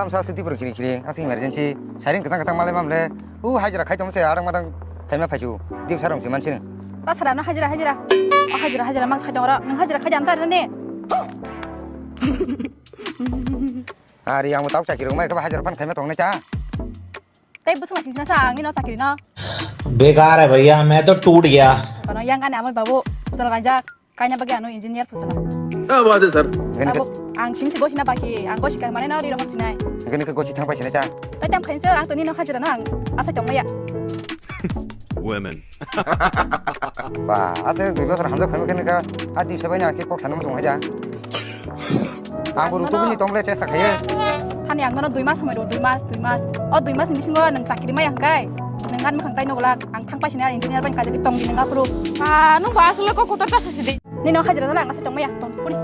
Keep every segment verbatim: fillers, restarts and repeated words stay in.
Sa siti pur kiri kiri, asing emergency. Siren kachang kachang malai mamle. U hajira khai tong se, adang madang khaima phaisu. Dip sarong si mansin. Ta sara no hajira, hajira. O hajira, hajira mang sai tong ro. Nang hajira khai jan sara ne. Ari, ang tau chakiri rok mai kha hajira pan khaima tong ne cha. Tai busung sing sa ang ni no chakiri no. बेकार है भैया, मैं तो टूट गया। Kono yang ani amoi babu, sara rajak. Kaina bagwi ano engineer phusala. क्या बात है sir? Abo ang sing si gosina baki, ang gosi kai mane no ri rok sinai. Gani ka gosi thang pai sinai ta. Tai tam khain se ang to ni no hajira no ang asa tong maya. Women. Ba, ase dui bosor hamjak phai kene ka, a di sabai na ke kok sanam tong haja. Ang buru tu ni tong le chesta khaye. Thani ang no dui mas somoi ro, dui mas, dui mas. O dui mas ni bisingo nang chakri maya hangkai. Nang gan makhang tai no golak, ang thang pai sinai engineer bai kajak tong di nang apuru. Ah, nung ba asle kok kotor ta sasi di. Nini o hajira jala ang asa tongmaya tong kuni.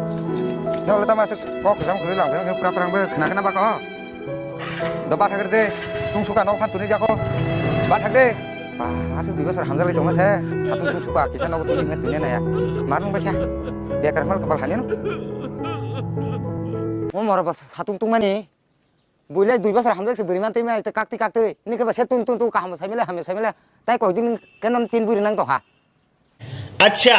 Nole tama se kok jam kuri lang, kok pura pura be khna khna ba ko. Do ba thagre de, tung suka nok phan tuni jako. Ba thagre. Ba, asuk dui bosor hamjak lai tongma se. Satung tung suka kisa nok tuni ngat tuni na ya. Marung ba kya. Bekar mal kepal hamya no. Mo moro bas satung tung mani. Builai dui bosor hamjak se buri man twi mai kakti kakti. Ini ke ba se tung tung tung kaham sai mele ham sai mele. Tai koi din kenon tin buri nang to ha. अच्छा।